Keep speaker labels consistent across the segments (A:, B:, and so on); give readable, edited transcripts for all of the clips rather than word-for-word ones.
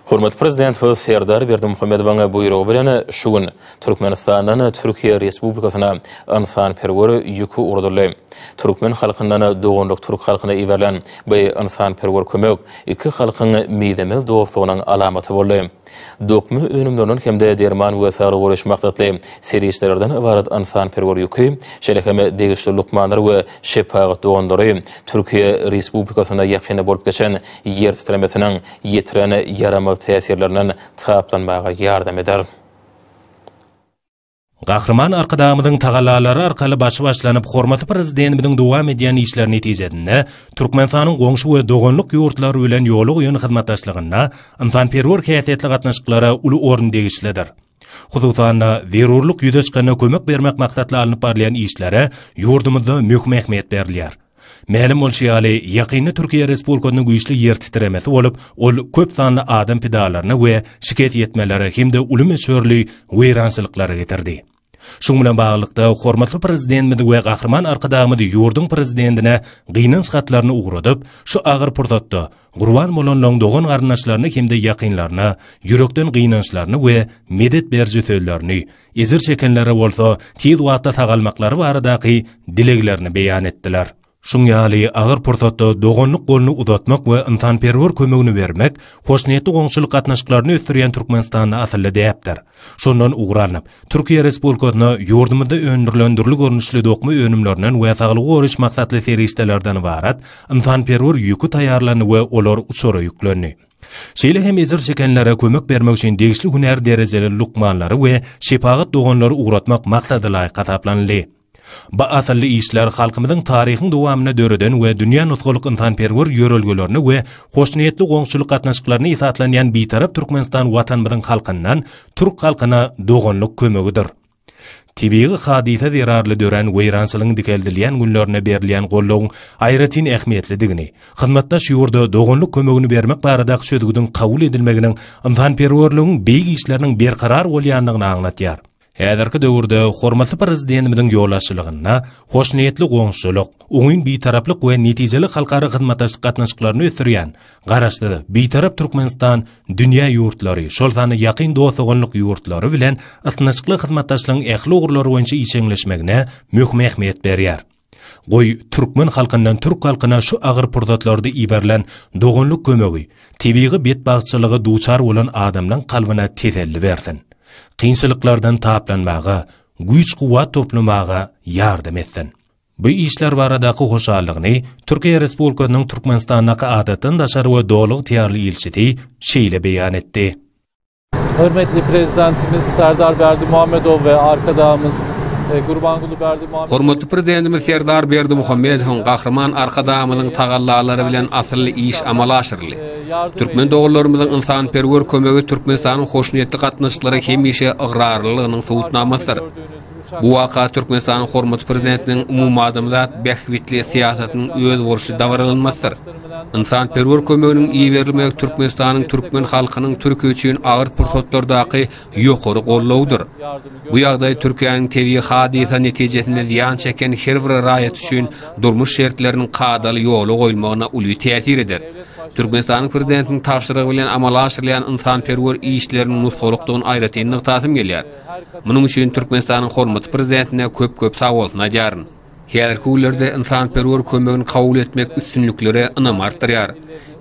A: Hormatly Prezidentimiz Serdar Berdimuhamedowyň buýrugy bilen şu gün Türkmenistandan Türkiýe Respublikasyna ynsanperwer ýüki ugradyldy. Türkmen halkyndan doganlyk türk halkyna iberilen bu ynsanperwer kömek iki halkyň mizemez dostlugynyň alamaty boldy. Dokma önümlerinden hem-de derman we saglygy goraýyş maksatly serişdelerden ybarat ynsanperwer ýüki, şeýle hem degişli lukmanlar we şepagat doganlary Türkiýe Respublikasynda ýakynda bolup geçen ýer titremesiniň ýetiren ýaramaz täsirlerinden saplanmaga ýardam eder.
B: Gahryman Arkadagymyzyň tagallalary arkaly başy başlanyp, hormatly Prezidentimiziň dowam edýän işleri netijesinde Türkmenistanyň goňşy we doganlyk ýurtlary bilen ýola goýan hyzmatdaşlygynda ynsanperwer häsiýetli gatnaşyklara uly orun degişlidir. Hususan-da, zerurlyk ýüze çykanda kömek bermek maksatly alnyp barylýan işlere ýurdumyzda möhüm ähmiýet berilýär. Mälim bolşy ýaly, ýakynda Türkiýe Respublikasynda güýçli ýer titremesi bolup, ol köp sanly adam pidalaryna we şikes ýetmelere hem-de uly möçberli weýrançylyklara getirdi. Şunuň bilen baglylykda, hormatly Prezidentimiz we Gahryman Arkadagymyz ýurduň Prezidentine gynanç hatlaryny ugradyp, şu agyr pursatda gurban bolanlaryň dogan-garyndaşlaryna hem-de ýakynlaryna ýürekden gynançlaryny we medet beriji sözlerini, Ejir çekenlere bolsa tiz wagtda sagalmaklary baradaky dileglerini beýan etdiler. Şuň ýaly agyr pursatda doganlyk goluny uzatmak we ynsanperwer kömegini bermek hoşniýetli goňşulyk gatnaşyklaryny ösdürýän Türkmenistanda asylly däpdir. Şondan ugur alnyp, Türkiýe Respublikasyna ýurdumyzda öndürilen dürli görnüşli dokma önümlerinden we saglygy goraýyş maksatly serişdelerden ybarat ynsanperwer ýüki taýýarlandy we olar uçara ýüklendi. Şeýle hem ejir çekenlere kömek bermek üçin degişli hünär derejeli lukmanlary we şepagat doganlary ugratmak maksadalaýyk hasaplanyldy. Bu asylly işler halkymyzyň taryhyň dowamynda döreden we dünýä nusgalyk ynsanperwer ýörelgelerine we hoşniýetli goňşulyk gatnaşyklaryna esaslanýan Bitarap Türkmenistan Watanymyzyň halkyndan türk halkyna doganlyk kömegidir. Tebigy hadysa zerarly dörän weýrançylygyň dikeldilýän günlerinde berilýän goldawyň aýratyn ähmiýetlidigini, hyzmatdaş ýurda doganlyk kömegini bermek baradaky çözgüdiň kabul edilmeginiň ynsanperwerligiň beýik işleriniň berkarar bolýandygyny aňlatýar. Häzirki döwürde hormatly Prezidentimiziň ýolbaşçylygynda hoşniýetli goňşuçylyk, oňyn Bitaraplyk we netijeli halkara hyzmatdaşlyk gatnaşyklaryny ösdürýän Garaşsyz, Bitarap Türkmenistan dünýä ýurtlary, şol sanda ýakyn dost-doganlyk ýurtlary bilen ysnyşykly hyzmatdaşlygyň ähli ugurlary boýunça işjeňleşmegine möhüm ähmiýet berýär. Goý, türkmen halkyndan türk halkyna şu agyr pursatlarda iberilen doganlyk kömegi tebigy betbagtçylyga duçar bolan adamlaň kalbyna teselli bersin. Kynçylyklardan taplanmaga, güýç-kuwwat toplamaga ýardam etsin. Bu işler baradaky hoşallygyny Türkiýe Respublikasynyň Türkmenistandaky Adatdan daşary we Doly ygtyýarly ilçisi şeýle beýan etdi.
C: Hörmetli Prezidentimiz Serdar Berdimuhamedow we Arkadagymyz Gurbanguly Berdimuhamedow.
D: Hormatly Prezidentimiz Serdar Berdimuhamedowyň, Gahryman Arkadagymyzyň tagallalary bilen asylly iş amala aşyryldy. Türkmen doganlarymyzyň ynsanperwer kömegi Türkmenistanyň hoşniýetli gatnaşyklara hemişe ygrarlylygynyň subutnamasydyr. Bu waka Türkmenistanyň hormatly Prezidentiniň umumadamzat bähbitli syýasatynyň özboluşly dabaralanmasydyr. Ynsanperwer kömeginiň iberilmegi Türkmenistanyň türkmen halkynyň Türkiýe üçin agyr pursatlardaky ýokary goldawydyr. Bu ýagdaý Türkiýäniň tebigy hadysa netijesinde zyýan çeken her bir raýat üçin durmuş şertleriniň kadaly ýola goýulmagyna uly täsir eder. Türkmenistanyň Prezidentiniň tabşyrygy bilen amala aşyrylýan ynsanperwer işleriniň nusgalykdygyny aýratyn nygtasym gelýär. Munuň üçin Türkmenistanyň hormatly Prezidentine köp-köp sagbolsun aýdýaryn. Häzirki günlerde ynsanperwer kömegini kabul etmek üstünliklere ynamy artdyrýar.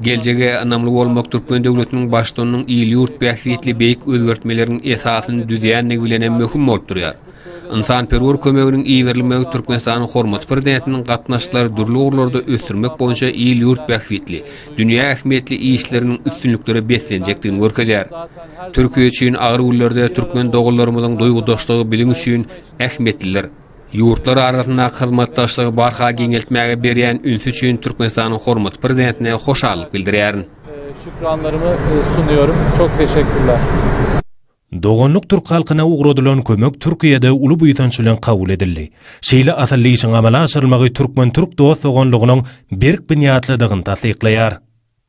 D: Geljege ynamly bolmak türkmen döwletiniň Baştutanynyň il-ýurt bähbitli beýik özgertmeleriň esasyny düzýändigi bilen hem möhüm bolup durýar. Ynsanperwer kömeginiň iberilmegi Türkmenistanyň hormatly Prezidentiniň gatnaşyklary dürli ugurlarda ösdürmek boýunça il-ýurt bähbitli, dünýä ähmiýetli işleriniň üstünliklere beslenjekdigini görkezýär. Türkiýe üçin agyr günlerde türkmen doganlarymyzyň duýgudaşlygy biziň üçin ähmiýetlidir. Ýurtlar arasyndaky hyzmatdaşlygy barha giňeltmäge berýän ünsi üçin Türkmenistanyň hormatly Prezidentine hoşallyk bildirýärin.
C: Şükranlarymy sunuyorum. Çok teşekkürler.
B: Doganlyk türk halkyna ugradylan kömek Türkiýede uly buýsanç bilen kabul edildi. Şeýle asylly işiň amala aşyrylmagy türkmen-türk dost-doganlygynyň berk binýatlydygyny tassyklaýar.